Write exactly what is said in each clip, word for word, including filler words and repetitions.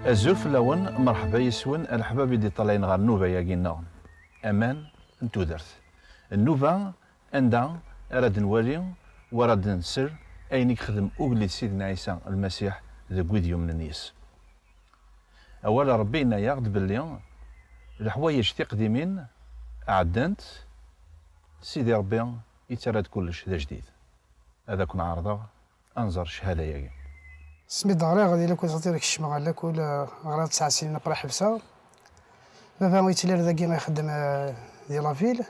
Azul fell-awen, merḥba yes-wen a leḥbab i d-iṭṭalayen ɣer nnuba-agi-nneɣ, aman n tudert. Nnuba anda ara d-nwali u ara d-nsel ayen i yexdem ugellid Sidna Ɛisa Lmasiḥ deg wid yumnen yes. Awal n Ṛebbi yenna-yaɣ-d belli leḥwayeǧ tiqdimin ɛeddant, Sidi Ṛebbi yettarra-d kullec d ajdid. Ad akun-ɛerḍeɣ ad nẓer cchada-yagi. Asmi d-ɣriɣ di lakul, xaṭer kecmeɣ ɣer lakul, ɣriɣ tesɛa snin après ḥebseɣ. Baba yettili ar dagi ixeddem, eh, di la ville.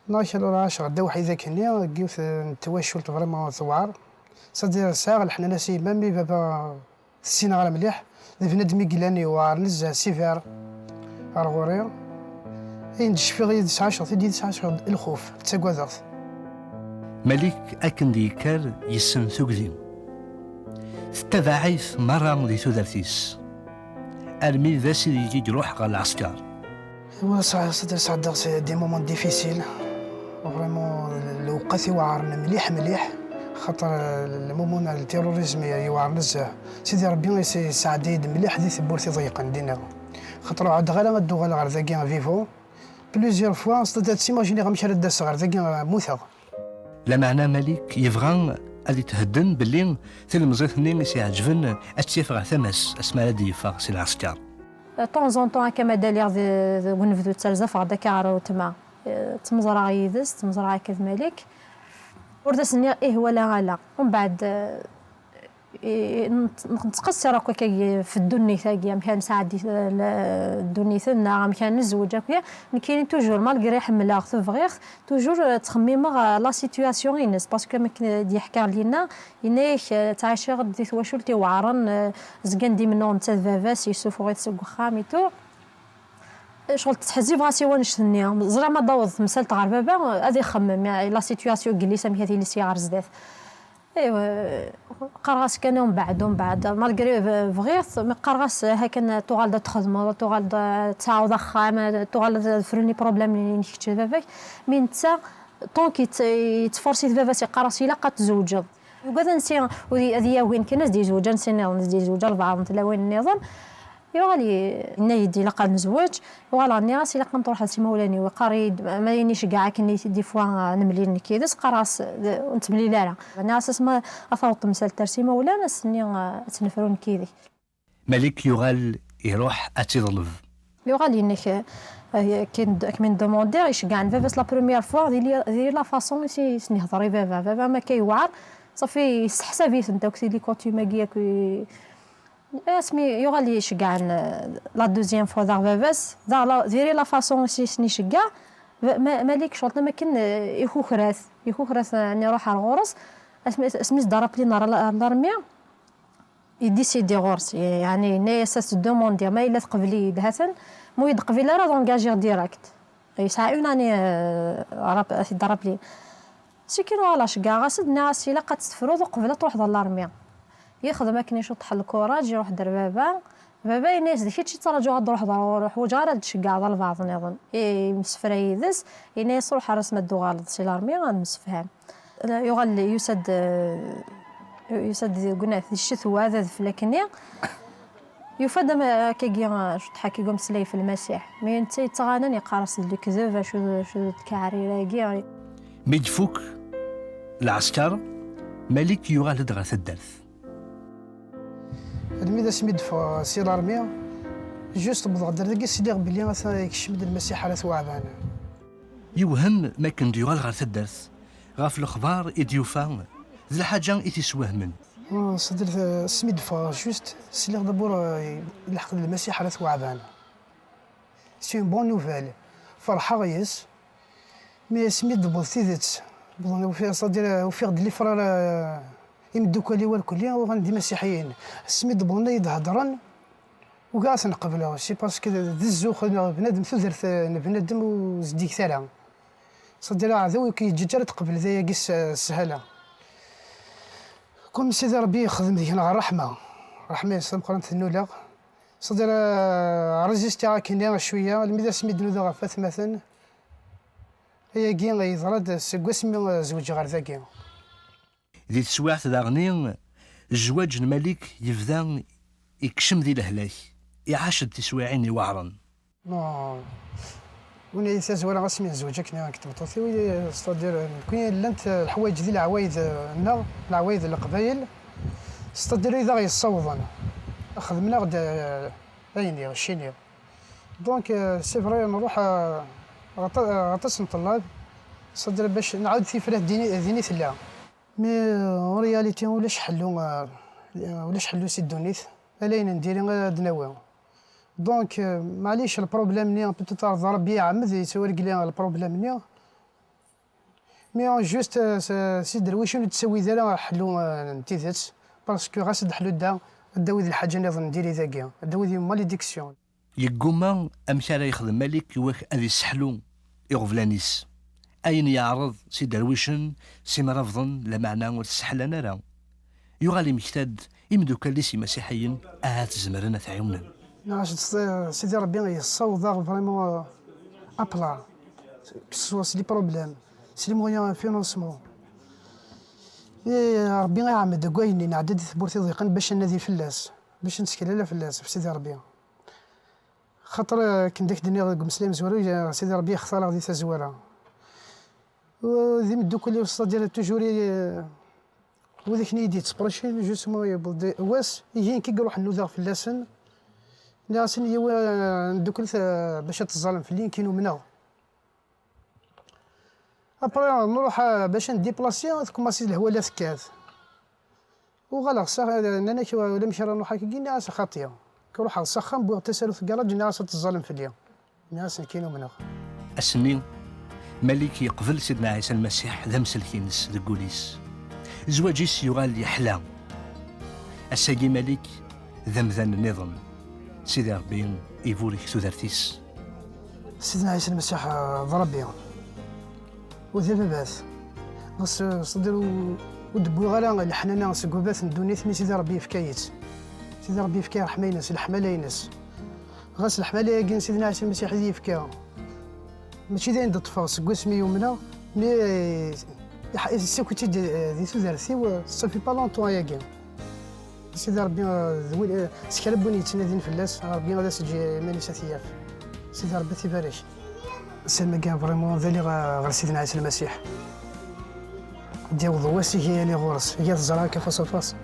Neɣ kra ur ɛaceɣ ddaw ḥid akkenni, deg yiwet n twacult vraiment tewɛer. C'est-à-dire sɛiɣ leḥnana s yemma, mi baba tessineɣ ara mliḥ, d bnadem i yellan yewɛer nezzeh, sévère ɣer ɣur-i. Ayen d-cfiɣ i d-sɛaceɣ, tid i d-sɛaceɣ lxuf, ttagadeɣ-t. Malik akken d-yekker yessen tugdi. Tettabaɛ-it merra di tudert-is. Armi d ass ideg i iruḥ ɣer lɛesker. Wa sɛ-, c'est-à-dire sɛeddaɣ s-, des moments difficiles. Vraiment, lewqat iweɛren mliḥ, mliḥ. Xaṭer, euh, le moment n le terrorisme i-, iweɛr nezzeh. Sidi Ṛebbi is-, isɛedday-d mliḥ di tewwurt iḍeyqen dinna. Xaṭer ur ɛuddeɣ ara ad d-uɣaleɣ ɣer dagi vivant. Plusieurs fois, c'est-à-dire, ad timajiniɣ amek ara d-aseɣ ɣer dagi, euh, mmuteɣ. Lameɛna Malik yebɣa ad ithedden belli tilemẓit-nni i s-iɛeǧben ad tt-yaf ɣer tama-s asmi ara d-yeffeɣ si lɛesker. De temps en temps akka ma d-aliɣ de, deg unebdu tterzafeɣ-d akka ɣer weltma. Eh, ttmeẓraɣ yid-s, ttmeẓraɣ akka d Malik. Ur d as-nniɣ ih wala ala. Umbeɛd, eh, i-, i-, nt-, nettqeṣṣir akk akkagi f ddunit-agi, amek ara nesɛeddi, eh, la-, ddunit-nneɣ, amek ara nezweǧ akk. Nekkini toujours, malgré ḥemmleɣ-t, bɣiɣ-t, toujours, eh, ttxemmimeɣ, eh, la situation-ines, parce que amek i d-yeḥka Lina, yenna-yak, eh, ttɛiceɣ-d di twacult iweɛren, eh, zgan d imennuɣ netta d baba-s, yessufuɣ-it seg uxxam et tout. Eh, ccɣel ttḥezzibeɣ-as i wannect-nni. Ẓriɣ ma d-taweḍ temsalt ɣer baba, eh, ad ixemmem, eh, la situation n yelli-s amek ad tili sya ɣer zdat. Aywa, qqareɣ-as kan umbeɛd, umbeɛd, malgré b-, bɣiɣ-t, mi qqareɣ-as, eh, hakan tuɣal-d ad txedmeḍ, tuɣal-d ad tesɛuḍ axxam, eh, tuɣal ad frun les problèmes-nni-inek kečč d baba-k. Mi netta, donc, yett-, yettforsi-t baba-s, yeqqar-as ilaq ad tzewǧeḍ. Yugad ansi, ad y-, ad yagin kan ad s-d-yezweǧ ansi nniḍen, ad s-d-yezweǧ albaɛḍ n tlawin nniḍen. Yuɣal i-, yenna-yi-d ilaq ad nezweǧ. Uɣaleɣ nniɣ-as ilaq ad n-truḥeḍ s imawlan-iw. Yeqqar-iyi-d, ma ayen iceggeɛ akken i, des fois, nemlil nekk yid-s, qqareɣ-as, d-, ur nettemlil ara. Nniɣ-as asma ad taweḍ temsalt ar s imawlan, ass-nni, eh, ad tt-nefru nekk yid-k. Malik yuɣal iruḥ ad tt-iḍleb. Yuɣal yenna-k, eh, akken d-, akken i d-demandiɣ, iceggeɛ-n baba-s la première fois, di li-, di la façon i s-, i sen-ihder i baba. Baba ma akka yewɛer, ṣafi yesseḥsab-itent akk, tili coutume-agi akk i-, asmi yuɣal iceggeɛ-n, eh, la deuxième fois daɣ baba-s, daɣ la, diri la façon i s-, i sen-iceggeɛ, ba-, ma-, Malik ccɣel am akken, eh, ikukra-t, ikukra-t, eh, ad iruḥ ar ɣur-s, asmi, asmi s-, d-araplin ar la-, ar l'armée, idisidi ɣur-s, yeɛni yenna-yas ad s-demandiɣ, ma yella teqbel-iyi-d, ha-t-an, ma ur yi-d-teqbil ara ad engagiɣ direct. Yesɛa une année, euh, rap-, ad t-id-rapli. Sikin, voilà, ceggɛeɣ-as-d, nniɣ-as ilaq ad tt-tefruḍ uqbel ad truḥeḍ ɣer l'armée. Yexdem akken, icuṭeḥ lkuṛaǧ, iruḥ-d ar baba. Baba yenna-yas d kečč i ttraǧuɣ ad d-truḥeḍ ɣer ɣur-i, ur ḥwaǧeɣ ara ad d-ceggɛeḍ albaɛḍ nniḍen. Imsefra yid-s, yenna-yas ruḥ ar asmi ad d-tuɣaleḍ si l'armée ad nemsefham. Yuɣal yusa-d, yusa-d deg unat di ccetwa d adfel akkenni. Yufa-d ama-, akkagi, ceṭṭeḥ akkagi umeslay f Lmasiḥ. Mi netta yettɣanan yeqqar-as d lekdeb, acu d, acu d tkeɛrir-agi. Mi d-tfuk lɛesker, Malik yuɣal-d ɣer taddart. Almi d asmi d-ffɣeɣ si l'armée, juste wwḍeɣ-d ar dagi, sliɣ belli atan yekcem-d Lmasiḥ ar At Weɛban. Yewhem mi akken d-yuɣal ɣer taddart, ɣef lexbar i d-yufa, d lḥaǧa i t-iswehmen. Ah, ṣṣeddret, asmi d-ffɣeɣ juste, sliɣ d'abord, euh, ilḥeq-d Lmasiḥ ar At Weɛban. C'est une bonne nouvelle. Ferḥeɣ yes. Mi asmi d-tewweḍ tidet, wwḍen, ufiɣ, c'est-à-dire, ufiɣ-d les frères, euh, imeddukal-iw irkelli, uɣalen d imasiḥiyen. Asmi d-wwḍen ad yi-d-heddren, ugaɣ ad ten-qebleɣ. C'est parce que d, d zzux n bnadem, tudert n bnadem ur zeddiget ara. C'est-à-dire, aɛdaw ur k-yeǧǧiǧ ara tqebleḍ ayagi s, s sshala. Comme Sidi Ṛebbi yexdem deg-neɣ ṛṛeḥma, ṛṛeḥma-ines tameqqrant tennuleɣ. C'est-à-dire, euh, résistiɣ akkenni cwiya, almi d asmi d-nudaɣ ɣef watmaten. Ayagi yeḍra-d seg wasmi, eh, zewǧeɣ ar dagi. Di teswiɛt daɣen, zzwaǧ n Malik yebda ikcem di lehlak, iɛac-d tiswiɛin iweɛren. Non. Win ay tazwara asmi nezweǧ akken i tmeṭṭut-iw, c'est-à-dire, nekkni llant leḥwayeǧ di leɛwayed-nneɣ, leɛwayed n Leqbayel, c'est-à-dire i d aɣ-yessawḍen, xedmen-aɣ-d, euh, ayen-nni, ccini. Donc, euh, c'est vrai, nruḥ, euh, aṭa- aṭas n ṭṭellab, c'est-à-dire bac nɛawed tifrat din, din i tella. Mais, euh, en réalité, ulac ḥellu, euh, ulac ḥellu si ddunit, ala ayen n diri ad d-nawi. Donc, euh, maɛlic, lproblème-nni, peut-être Rebbi iɛemmed yettwargli lproblème-nni. Mais, euh, juste, euh, s- Si Derwic ur d-tessawid ara ḥellu, euh, n tidet, parce que ɣas ad d-ḥlu da, ad d-awid lḥaǧa nniḍen n diri dagi, ad d-awid une malédiction. Yeggumma amek ara yexdem Malik i wak ad isseḥlu iɣeblan-is. Ayen yeɛreḍ s iderwicen, s imrabḍen, lameɛna ur t-sseḥlan ara. Yuɣal imekta-d imeddukal-is imasiḥiyen, ahat zemren ad t-ɛiwnen. Nniɣ-as-d, Sidi Ṛebbi yessaweḍ-aɣ vraiment, euh, à plat, que ce soit s les problèmes, s les moyens de financement. I Ṛebbi iɛemmed deg wayen-nni, nɛedda di tewwurt iḍiqen bac ad nadi fell-as, bac ad nettkel ala fell-as, ɣef Sidi Ṛebbi. Xaṭer, euh, akken d ak-d-nniɣ deg umeslay amezwaru, Sidi Ṛebbi yextar-aɣ di tazwara. D imeddukal-iw, c'est-à-dire toujours, euh, wid akken i yi-d-yettsepracin, justement, yewweḍ-d wass, ihi nekk i iruḥen nudaɣ fell-asen. Nniɣ-asen, yiwi, euh, nduklet, euh, bac ad teẓẓalem fell-i, nekk i numneɣ. Après, nruḥ, euh, bac ad ndéplacé, tkumaṣi lehwa la tekkat. Uɣaleɣ s ax-, nnan-ak ulamek ara nruḥ akkagi, nniɣ-as xaṭi. Ruḥeɣ s axxam, wwiɣ tasarut n gaṛaǧ, nniɣ-as ad teẓẓalem fell-i. Nniɣ-as nekk i numneɣ. Ass-nni, Malik yeqbel Sidna Ɛisa Lmasiḥ d amsellek-ines deg wul-is. Zzwaǧ-is yuɣal yeḥla. Ass-agi Malik d amdan nniḍen. Sidi Ṛebbi iburek tudert-is. Sidna Ɛisa Lmasiḥ, eh, d Ṛebbi. U d ababat. Ɣas, eh, ṣṣedir ur, ur d-wwiɣ ara leḥnana seg ubat n ddunit, mi Sidi Ṛebbi yefka-yi-tt. Sidi Ṛebbi yefka ṛṛeḥma-ines, leḥmala-ines. Ɣas leḥmala-agi n Sidna Ɛisa Lmasiḥ i d-yefka, mačči d ayen d-ṭṭfeɣ seg wasmi yumneɣ, mi, eh, iḥ-, yessaki-tt-id, eh, di tudert-iw, eh, ça fait pas longtemps ayagi. Sidi Ṛebbi, eh, d win, eh, s kra n win yettnadin fell-as, Ṛebbi ad as-eǧǧ iman-is ad t-yaf. Sidi Ṛebbi ad t-ibarek. Sami kan vraiment d aliɣ, eh, ɣer Sidna Ɛisa Lmasiḥ. Ad d-yaweḍ wass i yali ɣur-s, i teẓra akka face à face.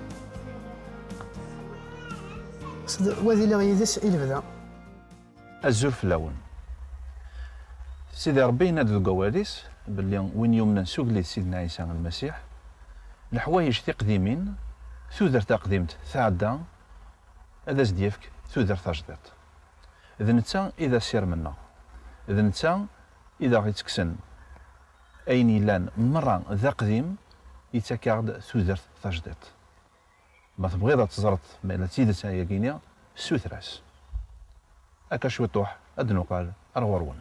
Sidi, wa d iliɣ yid-s i lebda. Azul fell-awen. Sidi Ṛebbi yenna-d deg wawal-is belli win yumnen s ugellid Sidna Ɛisa Lmasiḥ, leḥwayeǧ tiqdimin, tudert taqdimt tɛedda, ad as-d-yefk tudert tajdiṭ. D netta i d asirem-nneɣ. D netta i d aɣ-ittekksen ayen yellan merra d aqdim, yettak-aɣ-d tudert tajdiṭ. Ma tebɣiḍ ad teẓreḍ ma yella d tidet ayagi-nni, ssuter-as. Akka cwiṭuḥ ad d-nuqal ar ɣur-wen.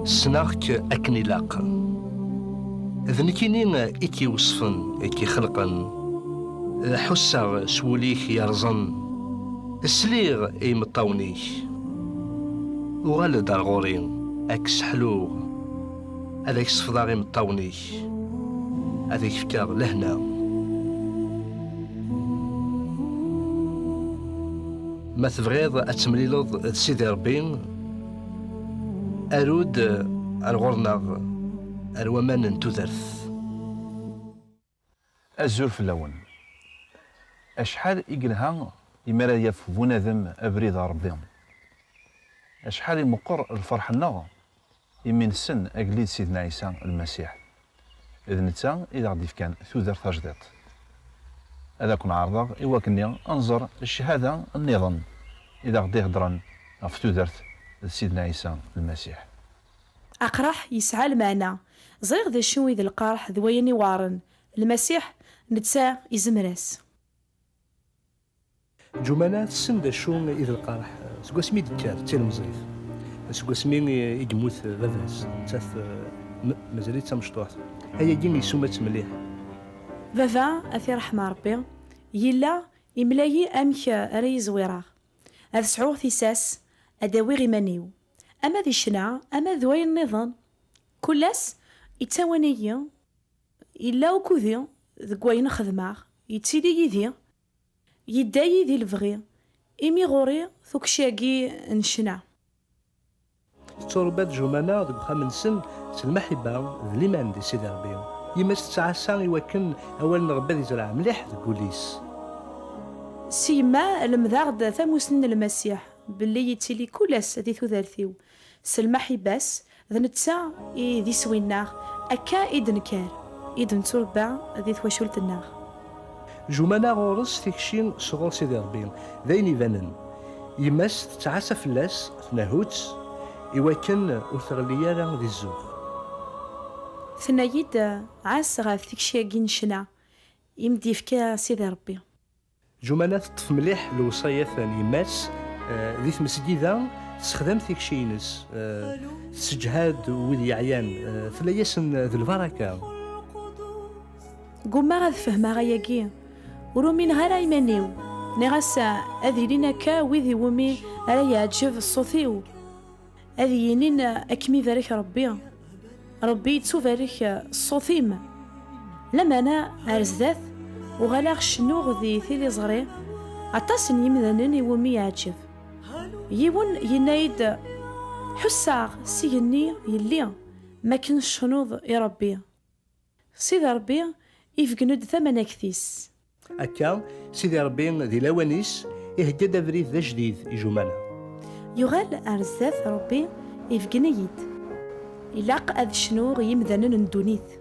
Ssneɣ-k akken ilaq. D nekkini i k-iweṣfen, i k-ixelqen. Ḥusseɣ s wul-ik yerẓen. Sliɣ i imeṭṭawen-ik. Uɣal-d ar ɣur-i, ad k-sseḥluɣ. Ad ak-sefḍeɣ imeṭṭawen-ik. Ad ak-fkeɣ lehna. Ma tebɣiḍ ad temlileḍ d Sidi Ṛebbi, aru-d ar ɣur-neɣ, ar waman n tudert. Azul fell-awen. Acḥal i yelha imi ara yaf bunadem abrid ɣer Ṛebbi. Acḥal i meqqer lferḥ-nneɣ imi nessen agellid Sidna Ɛisa Lmasiḥ. D netta i d aɣ-d-ifkan tudert tajdiṭ. Ad akun-ɛerḍeɣ i wakken-nni ad nẓer cchada nniḍen i d aɣ-d-iheddren ɣef tudert d Sidna Ɛisa Lmasiḥ. Aqraḥ yesɛa lmeɛna. Ẓriɣ d acu i d lqerḥ d wayen iweɛren. Lmasiḥ, netta, izmer-as. Ǧumana tessen d acu i d lqerḥ seg wasmi i d-tekker d tilemẓit, seg wasmi i yemmut baba-s, nettat, m-, mazal-itt d tamecṭuḥt. Ayagi yessuma-tt mliḥ. Baba, ad t-iṛḥem Ṛebbi, yella imla-yi amek ara yi-zwireɣ. Ad sɛuɣ tissas, ad awiɣ iman-iw, ama di ccna, ama d wayen nniḍen. Kul ass, ittawani-yi, yella ukudi deg wayen xedmeɣ, yettili yid-i, yedda-yi di lebɣi, imi ɣur-i tukci-agi n ccna. Tetturebba-d Jumana deg uxxam-nsen s lmaḥibba d liman di Sidi Ṛebbi. Yemma-s tettɛassa i wakken awal n Ṛebbi ad izreɛ mliḥ deg wul-is. S yemma, lemdeɣ-d tamusni n Lmasiḥ, belli yettili kul ass di tudert-iw. S lmaḥibba-s, d netta i d iswi-nneɣ, akka i d-nekker, i d-netturebba di twacult-nneɣ. Jumana ɣur-s tikci sɣur Sidi Ṛebbi, d ayen ibanen. Yemma-s tettɛassa fell-as, tnahu-tt, i wakken ur teɣli ara di zzux. Tenna-yi-d, ɛass ɣef tikci-agi n ccna i m-d-yefka Sidi Ṛebbi. Jumana teṭṭef mliḥ lewṣayat n yemma-s. Eh, di tmesgida, tessexdam tikci-ines, eh, tesseǧhad wid yeɛyan, eh, tella-yasen d lbaraka. Gummaɣ ad fehmeɣ ayagi, ur umineɣ ara iman-iw. Nniɣ-as ad ilin akka wid iwumi ara yeɛǧeb ṣṣut-iw, ad iyi-inin ad kem-ibarek Ṛebbi. Ṛebbi yettubarek ṣṣut-im. Lameɛna ar zdat, uɣaleɣ cennuɣ di tiliẓri aṭas n yimdanen iwumi yeɛǧeb. Yiwen yenna-yi-d, ḥusseɣ s igenni yelli makken tecnuḍ i Ṛebbi. Sidi Ṛebbi ibeggen-d tamanagt-is. Akka, Sidi Ṛebbi di lawan-is ihegga-d abrid d ajdid i Jumana. Yuɣal ar zdat Ṛebbi ibeggen-iyi-d. Ilaq ad cnuɣ i yimdanen n ddunit.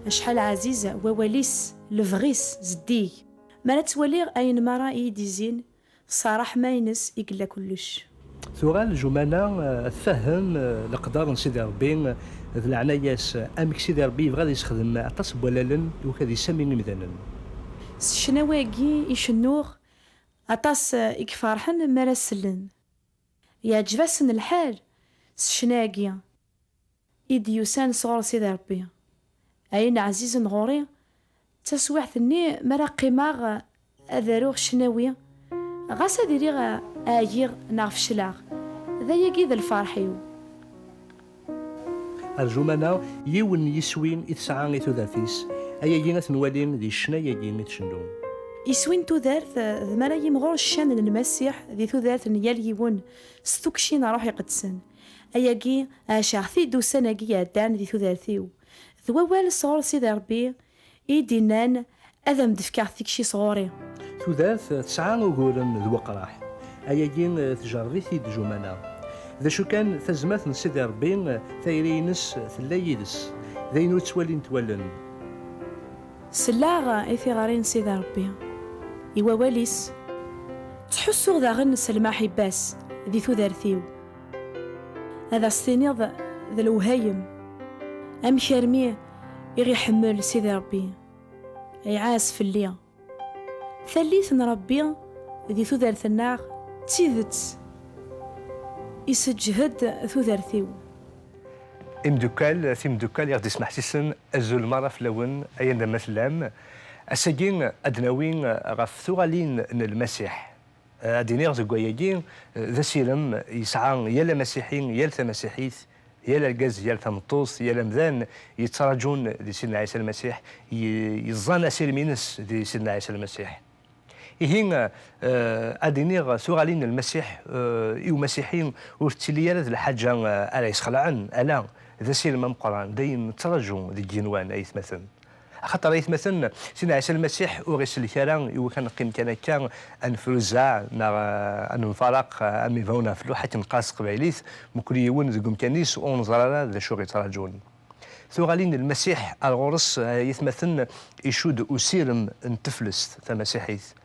Acḥal ɛziz wawal-is, lebɣi-s zeddig. Mi ara ttwaliɣ ayen merra i yi-d-izzin, s ṛṛeḥma-ines i yella kullec. Tuɣal Jumana, eh, tfehhem, eh, leqder n Sidi Ṛebbi, eh, d leɛnaya-s, eh, amek Sidi Ṛebbi yebɣa ad yessexdem aṭas n wallalen i wakk ad isami imdanen. S ccnawi-agi i cennuɣ, aṭas, eh, i iferḥen mi ara sellen. Yeɛǧeb-asen lḥal s ccna-agi i d-yusan sɣur Sidi Ṛebbi. Ayen ɛzizen ɣur-i, d taswiɛt-nni mi ara qqimeɣ ad aruɣ ccnawi, ɣas ad iliɣ ɛyiɣ neɣ fecleɣ, d ayagi i d lferḥ-iw. Ar Jumana, yiwen n yiswi i tesɛa i tudert-is, ayagi ad t-nwali di ccna-agi i tcennu. Iswi n tudert, d mi ara yimɣur ccan n Lmasiḥ di tudert n yal yiwen, s tukci n Ṛṛuḥ Iqedsen. Ayagi, ɛaceɣ-t-id ussan-agi iɛeddan di tudert-iw. D wawal sɣur Sidi Ṛebbi i yi-d-innan ad am-d-fkeɣ tikci sɣur-i. Tudert tesɛa uguren d weqraḥ. Ayagi, eh, tjerreb-it-id Jumana. D acu kan, tazmert n Sidi Ṛebbi, eh, tayri-ines tella yid-s. D ayen ur ttwalint wallen. Selleɣ i tiɣri n Sidi Ṛebbi, i wawal-is. Ttḥussuɣ daɣen s lmaḥibba-s di tudert-iw. Ad as-tiniḍ d lewhayem, amek armi i ɣ-iḥemmel Sidi Ṛebbi, iɛaz fell-i. Tallit n Ṛebbi di tudert-nneɣ d tidet iseǧhed tudert-iw. Imdukkal, timdukkal i ɣ-d-ismeḥsisen, azul merra fell-awen, ay anda ma tellam. Ass-agi ad d-nawi ɣef tuɣalin n Lmasiḥ. Ad d-iniɣ deg wayagi, d asirem yesɛa yal amasiḥi, yal tamasiḥit, yal argaz, yal tameṭṭut, yal amdan yettraǧun di Sidna Ɛisa Lmasiḥ, ye-, yeẓẓan asirem-ines di Sidna Ɛisa Lmasiḥ. Ihi, eh, ad d-iniɣ tuɣalin n Lmasiḥ, eh, i umasiḥi ur tettili ara d lḥaǧa, eh, ara yesxelɛen, ala, d asirem ameqqran, d ayen nettraǧu deg yigenwan, ay atmaten. Axaṭer, ay atmaten, Sidna Ɛisa Lmasiḥ ur isellek ara i wakken ad neqqim kan akka, ad nefruzzeɛ neɣ, eh, ad nemfaraq, eh, am ibawen ɣef lluḥ, akken neqqar s teqbaylit, mkul yiwen deg umkan-is ur neẓri ara d acu i ɣ-yettraǧun. Tuɣalin n Lmasiḥ ar ɣur-s, eh, ay atmaten, icudd usirem n teflest tamasiḥit.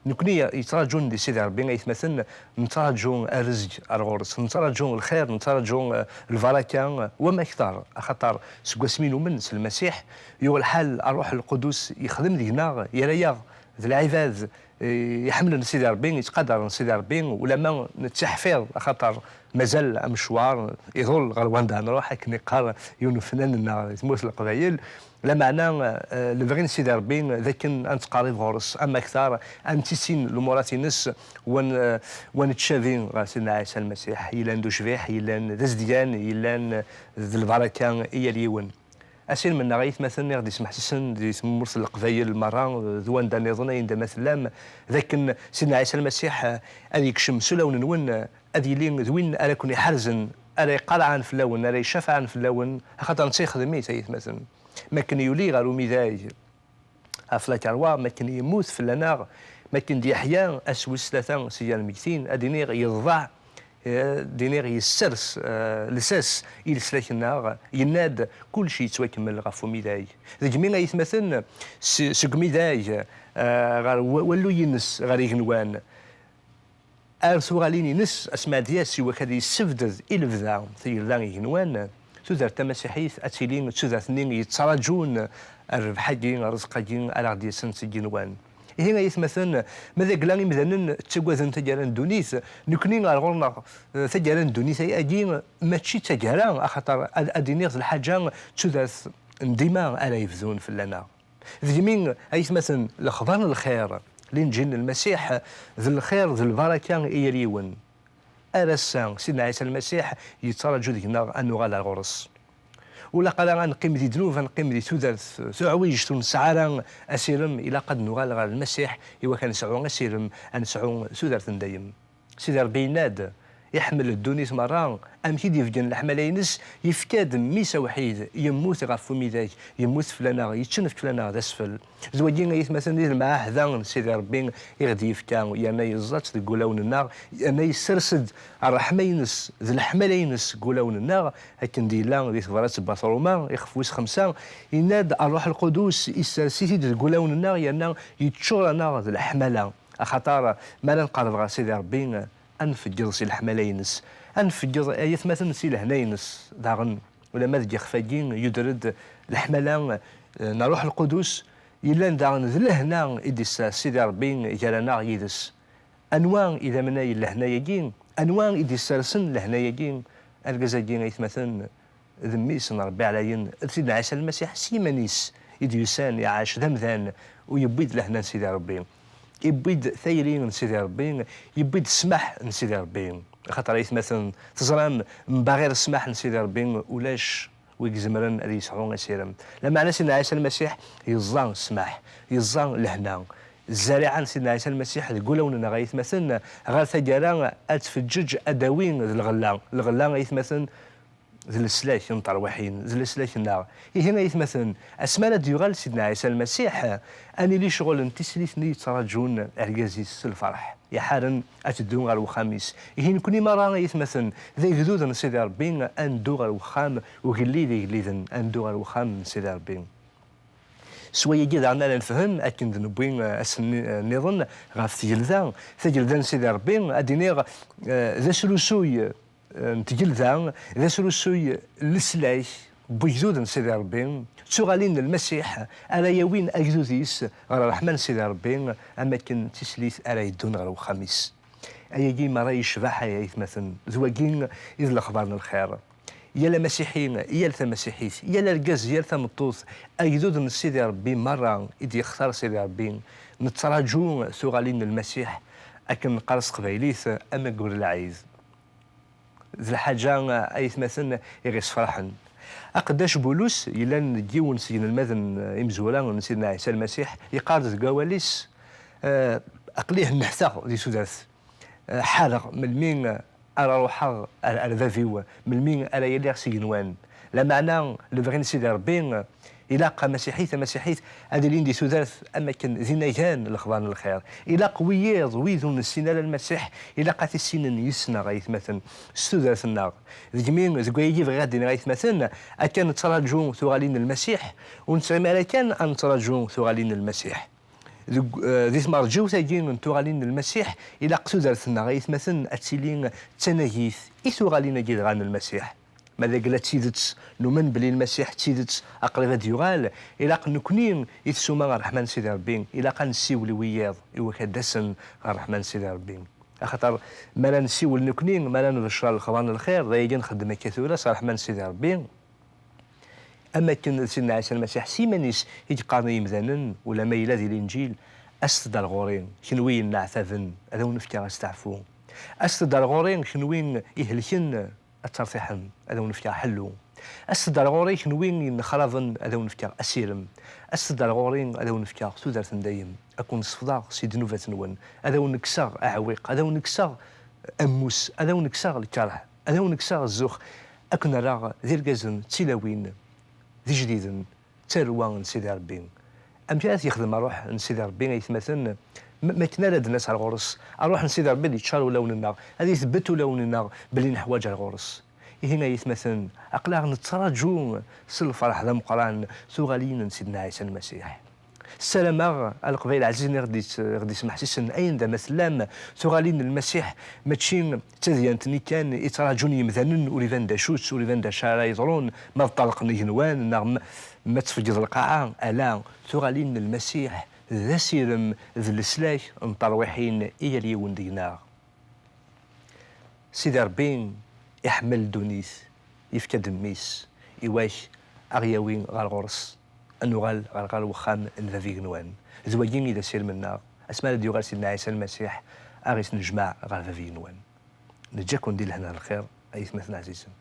Nekni yettraǧun di Sidi Ṛebbi, ay atmaten, nettraǧu arezg ar ɣur-s, nettraǧu lxir, nettraǧu, eh, lbaraka, eh, wama kter, axaṭer seg wasmi numen s Lmasiḥ, yuɣ lḥal Ṛṛuḥ Lqudus yexdem deg-neɣ, yerra-yaɣ d lɛibad, eh, iḥemmlen Sidi Ṛebbi, yettqadaren Sidi Ṛebbi, ulamma nettiḥfiḍ, axaṭer mazal amecwar iḍul ɣer wanda nruḥ, akken iqqar yiwen ufennan-nneɣ di tmurt n Leqbayel. Lameɛna, eh, lebɣi n Sidi Ṛebbi d akken ad nettqerrib ɣur-s am akteṛ, ad nettissin lumuṛat-ines, wa n-, eh, wa nettcabi ɣer Sidna Ɛisa Lmasiḥ, yellan d ucbiḥ, yellan d azedgan, yellan d lbaraka i yal yiwen. Asirem-nneɣ, ay atmaten, i ɣ-d-ismeḥsisen di tmurt n Leqbayel merra, d wanda nniḍen, ay anda ma tellam, d akken Sidna Ɛisa Lmasiḥ, eh, ad yekcem s ulawen-nwen, eh, ad yili d win ara ken-iḥerzen, ara iqarɛen fell-awen, ara icafɛen fell-awen, axaṭer netta ixdem-it, ay atmaten. Mi akken yuli ɣer umidag ɣef lakerwa, mi akken yemmut fell-aneɣ, mi akken d-yeḥya ass wis tlata si gar lmegtin, ad iniɣ yeḍbeɛ, eh, d-iniɣ yessers, eh, lsas i leslak-nneɣ, yenna-d: "Kullec yettwakemmel ɣef umidag." Degmi, ay atmaten, s-, seg umidag, eh, ɣer wa-, walluy-ines ɣer igenwan, ar tuɣalin-ines, asmi ad d-yas i wakal yessebded i lebda tagelda igenwan, tudert tamasiḥit ad tili d tudert-nni yettraǧun rrbeḥ-agi, rrezq-agi ara ɣ-d-yasen seg igenwan. Ihi, ay atmaten, ma d agla imdanen ttagaden taggara n ddunit, nekni ar ɣur-neɣ, eh, taggara n ddunit ay agi mačči d taggara, axaṭer ad, ad iniɣ d lḥaǧa d tudert n dima ara yebdun fell-aneɣ. Degmi, ay atmaten, lexbar n lxir, Linǧil n Lmasiḥ, d lxir d lbaraka i yal yiwen. Ar ass-a, Sidna Ɛisa Lmasiḥ yettraǧu deg-neɣ ad nuɣal ar ɣur-s. Ur laq ara ad neqqim di ddnub, ad neqqim di tudert tuɛwijt, ur nesɛi ara asirem, ilaq ad nuɣal ɣer Lmasiḥ i wakken ad nesɛu asirem, ad nesɛu tudert n dayem. Sidi Ṛebbi yenna-d: "Iḥemmel ddunit merra, amek i d-ibeggen leḥmala-ines, yefka-d mmi-s awḥid, yemmut ɣef umidag, yemmut fell-aneɣ, yettunefk fell-aneɣ d asfel." D wagi, ay atmaten, i d lemɛahda n Sidi Ṛebbi i ɣ-d-yefka, yerna yeẓẓa-tt deg wulawen-nneɣ, yerna yessers-d ṛṛeḥma-ines d leḥmala-ines deg wulawen-nneɣ, akken d-yella di tebrat n Bat Ṛuma, ixef wis xemsa, yenna-d: "Ṛṛuḥ Lqudus issers-it-id deg wulawen-nneɣ, yerna yeččur-aneɣ d leḥmala." Axaṭer, mi ara nqerreb ɣer Sidi Ṛebbi, ad nfeǧǧeḍ si leḥmala-ines. Ad nfeǧǧeḍ, ay atmaten, si lehna-ines. Daɣen, ulamma deg yixef-agi yuder-d leḥmala, eh, n Ṛṛuḥ Lqudus, yellan daɣen d lehna i d-issers Sidi Ṛebbi gar-aneɣ yid-s. Anwa i d amnay n lehna-agi? Anwa i d-issersen lehna-agi? Argaz-agi, ay atmaten, d mmi-s n Ṛebbi Ɛlayen, d Sidna Ɛisa Lmasiḥ s yiman-is i d-yusan, iɛac d amdan, u yewwi-d lehna n Sidi Ṛebbi. Yewwi-d tayri n Sidi Ṛebbi, yewwi-d ssmaḥ n Sidi Ṛebbi. Axaṭer, ay atmaten, teẓram, mbaɣir ssmaḥ n Sidi Ṛebbi, ulac wi izemren ad yesɛu asirem. Lameɛna Sidna Ɛisa Lmasiḥ yeẓẓa ssmaḥ, yeẓẓa lehna. Zzariɛa n Sidna Ɛisa Lmasiḥ deg wulawen-nneɣ, ay atmaten, ɣer taggara ad tfeǧǧeǧ, ad d-tawi d lɣella. Lɣella, ay atmaten, d leslak n terwiḥin, d leslak-nneɣ. Ihi, ay atmaten, asmi ara d-yuɣal Sidna Ɛisa Lmasiḥ, ad nili ccɣel n tislit-nni yettraǧun argaz-is s lferḥ, iḥaren ad teddu ɣer wexxam-is. Ihi, nekni merra, ay atmaten, d agdud n Sidi Ṛebbi, ad neddu ɣer wexxam ugellid igelliden, ad neddu ɣer wexxam n Sidi Ṛebbi. S wayagi daɣen ara nefhem, akken d-newwi, eh, ass-nni, eh, nniḍen ɣef tgelda, tagelda n Sidi Ṛebbi, ad d-iniɣ, eh, d asrusuy, eh, n tgelda, d asrusuy n leslak n wegdud n Sidi Ṛebbi, d tuɣalin n Lmasiḥ ara yawin agdud-is ɣer ṛṛeḥma n Sidi Ṛebbi, am akken d tislit ara yeddun ɣer wexxam-is. Ayagi merra yecbeḥ, ay aytmaten, d wagi i d lexbar n lxir. Yal amasiḥi, yal tamasiḥit, yal argaz, yal tameṭṭut, agdud n Sidi Ṛebbi merra i d-yextar Sidi Ṛebbi, nettraǧu tuɣalin n Lmasiḥ, akken neqqar s teqbaylit, amaggur n lɛid. D lḥaǧa, ay aytmaten, i ɣ-isefraḥen. Aqeddac Bulus, yellan deg yiwen seg yinelmaden imezwura n Sidna Ɛisa Lmasiḥ, yeqqar-d deg wawal-is, eh, aql-i hennḥteɣ di tudert. Eh, ḥareɣ melmi ara ruḥeɣ ar, ar bab-iw, melmi ara yaliɣ s igenwan. Lameɛna, lebɣi n Sidi Ṛebbi, ilaq amasiḥi, tamasiḥit, ad ilin di tudert am akken d inagan n lexbar n lxir. Ilaq wiyiḍ, wid ur nessin ara Lmasiḥ, ilaq ad t-issinen yis-neɣ, ay aytmaten, s tudert-nneɣ. Degmi, deg wayagi bɣiɣ ad d-iniɣ, ay aytmaten, akka nettraǧu tuɣalin n Lmasiḥ, ur nettɣimi ara kan ad nettraǧu tuɣalin n Lmasiḥ. Deg, eh, di tmerǧiwt-agi n tuɣalin n Lmasiḥ, ilaq tudert-nneɣ, ay aytmaten, ad tili d tanagit i tuɣalin-agi dɣa n Lmasiḥ. Ma d agla d tidet, numen belli Lmasiḥ d tidet, aqrib ad d-yuɣal, ilaq nekni i tsuma ɣer ṛṛeḥma n Sidi Ṛebbi, ilaq ad nessiwel i wiyaḍ i wak ad d-asen ɣer ṛṛeḥma n Sidi Ṛebbi. Axaṭer mi ara nessiwel nekni, mi ara nbeccer lexbar n lxir, d ayagi nxeddem akka tura s ṛṛeḥma n Sidi Ṛebbi. Am akken d Sidna Ɛisa Lmasiḥ s yiman-is i yeqqaren i yimdanen, ulamma yella di Linǧil, "Aset-d ar ɣur-i, kenwi yenneɛtaben, ad awen-fkeɣ asteɛfu. Aset-d ar ɣur-i, kenwi ihelken, ad tertiḥem, ad awen-fkeɣ ḥellu. Aset-d ar ɣur-i, kenwi yennexraben, ad awen-fkeɣ asirem. Aset-d ar ɣur-i, ad awen-fkeɣ tudert n dayem. Ad ken-sefḍeɣ si ddnubat-nwen, ad awen-kkseɣ aɛewwiq, ad awen-kkseɣ ammus, ad awen-kkseɣ lkeṛh, ad awen-kkseɣ zzux, ad ken-rreɣ d irgazen d tilawin, d ijdiden, d tarwa n Sidi Ṛebbi." Amek ara t-yexdem ṛṛuḥ n Sidi Ṛebbi, aytmaten? M-, makken ara d-nas ar ɣur-s, ṛṛuḥ n Sidi Ṛebbi ad yeččar ulawen-nneɣ, ad ithebbat ulawen-nneɣ belli neḥwaǧ ar ɣur-s. Ihi, aytmaten, aql-aɣ nettraǧu s lferḥ d ameqqran tuɣalin n Sidna Ɛisa Lmasiḥ. Ssarameɣ a Leqbayel ɛzizen i ɣ-d-, i ɣ-d-ismeḥsisen ayen da ma tellam, tuɣalin n Lmasiḥ mačči d tadyant-nni kan i ttraǧun yimdanen, ur iban d acu-tt, ur iban d acu ara yeḍrun, ma ṭṭerḍqen igenwan neɣ ma, ma tfeggeḍ lqaɛa, ala, tuɣalin n Lmasiḥ d asirem d leslak n terwiḥin i yal yiwen deg-neɣ. Sidi Ṛebbi iḥemmel ddunit, yefka-d mmi-s i wak a ɣ-yawi ɣer ɣur-s, ad nuɣal ɣer, ɣer wexxam n Bab igenwan. D wagi i d asirem-nneɣ, asmi ara d-yuɣal Sidna Ɛisa Lmasiḥ, a ɣ-isnejmaɛ ɣer Bab igenwan. Neǧǧa-ken di lehna d lxir, ay atmaten ɛzizen.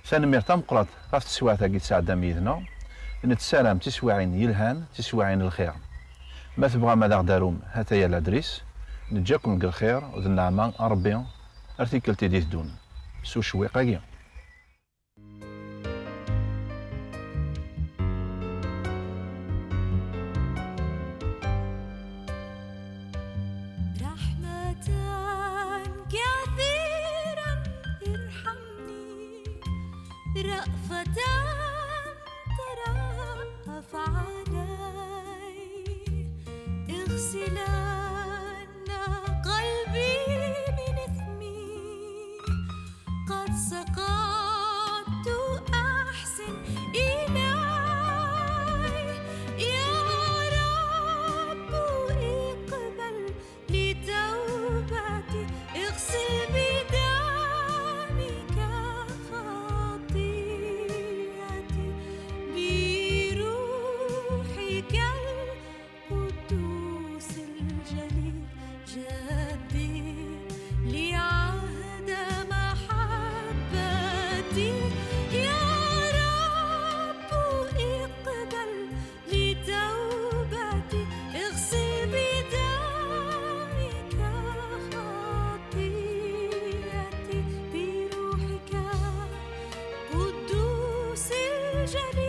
Tanemmirt tameqqrant ɣef teswiɛt-agi tesɛeddam yid-neɣ. Nettsaram tiswiɛin yelhan, tiswiɛin n lxir. Ma tebɣam ad aɣ-d-tarum, hataya ladris. Neǧǧa-ken deg lxir d nneɛma n Ṛebbi ar tikkelt i d-iteddun s ucewwiq-agi. رحمة كثيرة ارحمني، رأفة ترأف علي، اغسلن قلبي من إثمي، قد سقطت أحسن إلي، يا رب اقبل لتوبتي، اغسل بدمك خطيئتي، بروحك القدوس الجليل جدد لي عهد محبتي، يا رب اقبل لتوبتي، اغسل بدمك خطيئتي، بروحك قدوس الجليل.